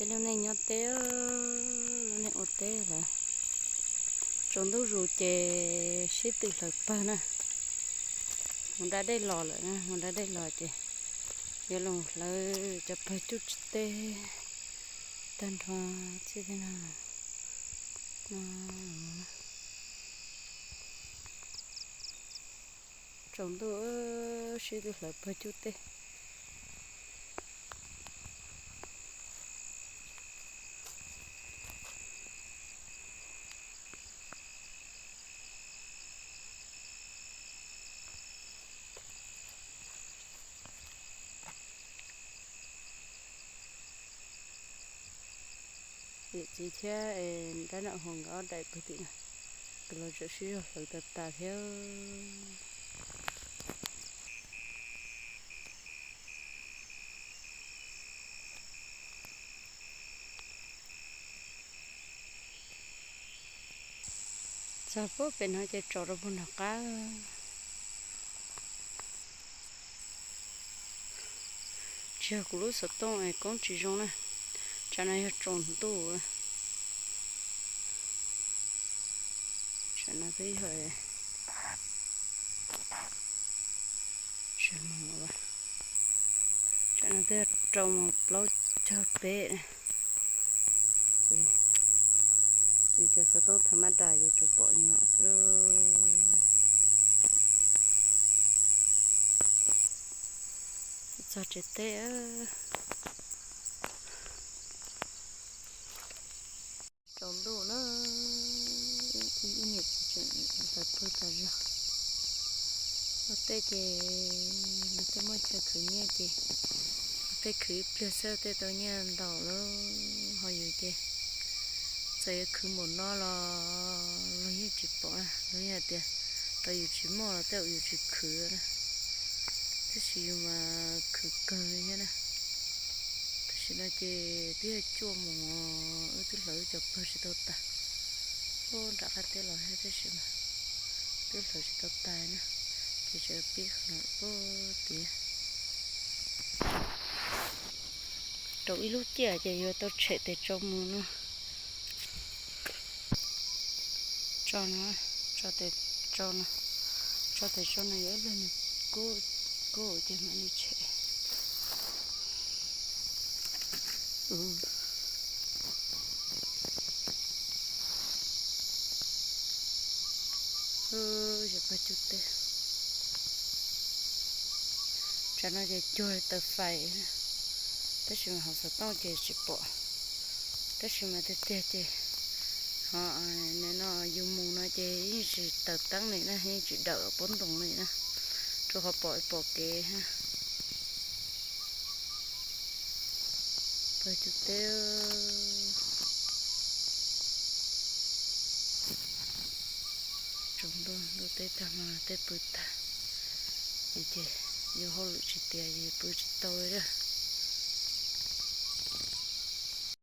Lub neej nyob teb, lub neej ua teb lawm. Tsaus ntuj zus ces sib tw hlawv pawg na. Mus da dej los lawm na, mus da dej los ces yuav los hlawv cov pawg cuj teb tag nrho txij no. Tsaus ntuj sib tw hlawv pawg cuj teb. Niam txiv thiab dab nam hu nkawd ob daim pw tim no, nkawd los tseem sib zog hlawv tas tas thiab. Txog puag pem no ces tso rau puag nram qab. Tsis yog kuv lub xov tooj es koob tsis zoo na, tsam no yog tsaus ntuj. Tsam no twb yog, tsam no twb yog rau moos plaub caug peb. Ces cov xov tooj thaum maj das yuav tsum pom li no xwb. Txog tsev teb. Tsaus ntuj na, ib niam txiv tseem hlawv pawg tas zog. Ua teb ces luag tej muaj chaw khwv nyiaj ces luag tej khwv ib pliag xwb tej tau nyiaj ntau lawm. Ho yus ces txawm yuav khwv npaum no los luag yeej tsis pom, luag yeej hais tias tau yus tsis muaj los tej zaum yus tsis khwv na. Tab sis yus mas khwv kawg li thiab na. Tam sim no ces twb yog cuaj moos, wb twb hlawv wb cov pawg tsis tau tas. Puag nram qab teb los thiab tab sis mas twb hlawv tsis tau tas na, ces tseem pib qhov no puag tiag. Rau ib lub ciaj ces yuav tau tshem tes tsau mus no. Tso no, tso tes tsau no, tso tes tsau no yuav ib leeg nws kub, kub ces mam li tshem. Cov pawg cub teb, tsam no ces cuag tawv fais, tab sis mas hauv xov tooj ces tsis pom, tab sis mas tiag tiag ces ho nim no yus mus no ces yeej tsis taws teeb li na, yeej tsis dawm pob ntoos li na, rau qhov pom pom kev. Pawg cub teb. Tsaus ntuj, ntuj teb tag mas tej pw tag, ces yus hauj lwm tsis tiav ces pw tsis tau li.